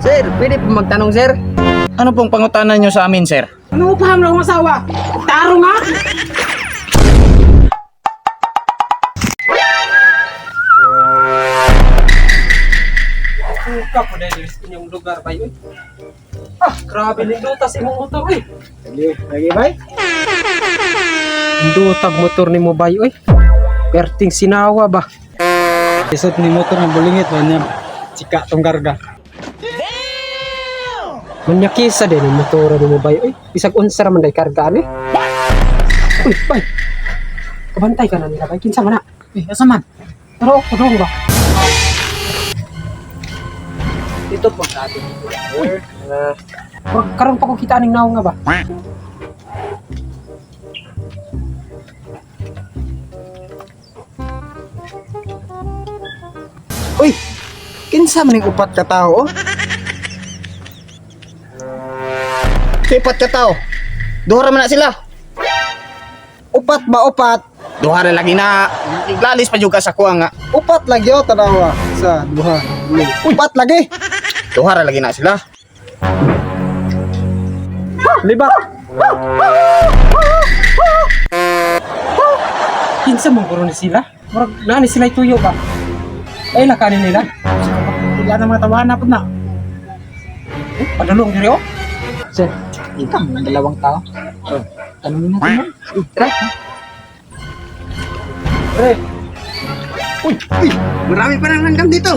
Sir, pwede po magtanong, sir? Ano pong pangutanan nyo sa amin, sir? Ano upaham na akong asawa? Taro nga! Ka po dahil sa inyong lugar ba yun? Ah, grabe nindutas imong motor eh. Lagi, lagi bay. Indutag motor ni mo bay oy. Perting sinawa ba? Isot ni motor ng bulingit ba niya? Chika tong karga. Manyakisa din ang motor ni mo bay oy. Bisag unsa ra man day karga ani. Uy, bay. Kabantay ka na nila bay, kinsa man na? Eh, asa man? Pero ako dong ba? Dito po sa atin. Sir, Murag karon pa ko kita aning naong nga ba? Uy, kinsa man ning upat ka tao? Oh? Upat ka tao. Duha ra man na sila. Upat ba upat? Duha ra lagi na. Iglalis pa jud ka sa kuha nga. Upat lagi oh, tanawa. Sa duha. Uy, upat lagi. Duha ra lagi na sila. Libak. Kinsa man guro ni sila? Murag naa ni sila tuyo ba? Ay lakanin nila. Wala na mga tawahan na po na. Eh, padulong diri oh. Sir, kita mo ng dalawang tao. Oh, tanungin natin man. Tara. Pre, Uy, uy, marami pa nang langgam dito.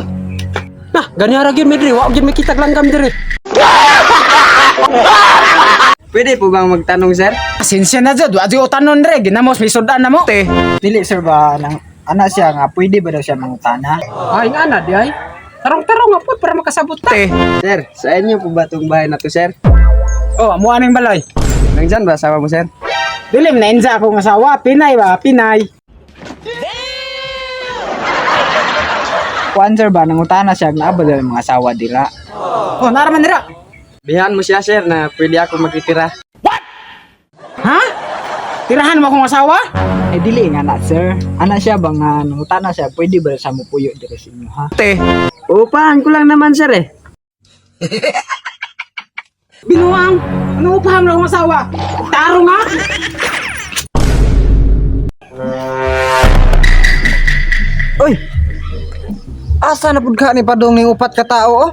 nah, gani ra gyud mi diri, wa gyud mi kitag langgam diri. Pwede po bang magtanong, sir? Pasensya na jud, wa jud utanon re, ginamos may sudan na mo. Te, Dili sir ba nang ana siya nga pwede ba daw siya mangutana? Ay nga na di ay. Tarong-tarong nga pud para makasabot ta. te. Sir, sa inyo po ba itong bahay na to, sir? Oh, amo aning balay. Nandyan ba asawa mo, sir? Dili man na inza akong asawa, Pinay ba, Pinay. Kuan sir ba nangutana siya nga ba daw yung mga asawa dira? Oh, nara man dira. Bihan mo siya, sir, na pwede ako makitira. Ha? Tirahan mo akong asawa? Eh dili nga na sir. Ana siya ba nga nangutana siya pwede ba daw siya mopuyo diri sa inyo ha? Te. Upahan ko lang naman, sir, eh. Binuang, ano upaham na akong asawa? Taro nga. Uy. Asa na pud ka ni padong ning upat ka tao oh?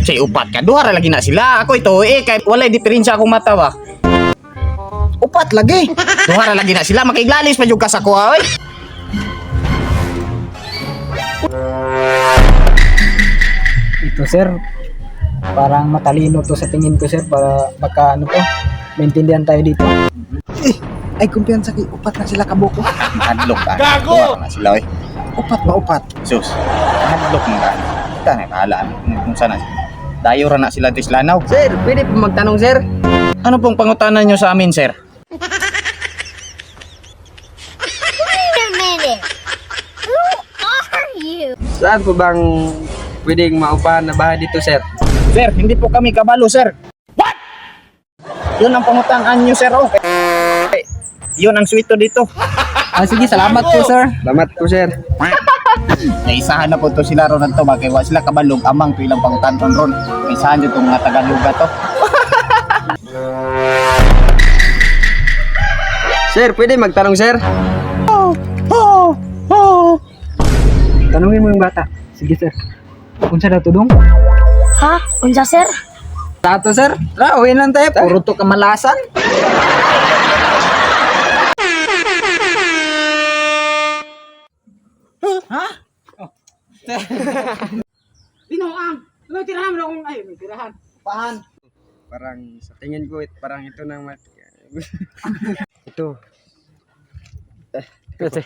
Say upat ka, duha ra lagi na sila. Ako ito eh kay walay diferensya akong mata ba. Upat lagi. Duha ra lagi na sila, makiglalis pa jud ka sa kuha oy. Ito sir, parang matalino to sa tingin ko sir para baka ano to, maintindihan tayo dito. Eh, ay kumpiyansa kay upat na sila kabuko. Hadlok ka. Gago. Duha ra na sila oy. Upat ba upat? Sus. Hadlok man ka. Kita na bahala kung sana. Dayo ra na sila tis lanaw. Sir, pwede po magtanong, sir? Ano pong pangutanan nyo sa amin, sir? Wait a minute. Who are you? Saan po bang pwedeng maupahan na bahay dito, sir? Sir, hindi po kami kabalo, sir. What? Yun ang pangutanan nyo, sir. Oh. Eh, yun ang swito dito. Ah, sige, salamat po sir. Salamat po, sir. Naisahan na po to sila ron to bakit wa sila kabalog amang to ilang pangutanon ron. Naisahan dito mga Tagaluga to. Sir, pwede magtanong, sir? Oh, Tanungin mo yung bata. Sige sir. Unsa daw to dong? Ha? Unsa, sir? Tato sir, tara uwi lang tayo. Puro to kamalasan. Binuang, ano tirahan mo akong ay, may tirahan. Pahan. Parang sa tingin ko, parang ito nang ito. Kasi.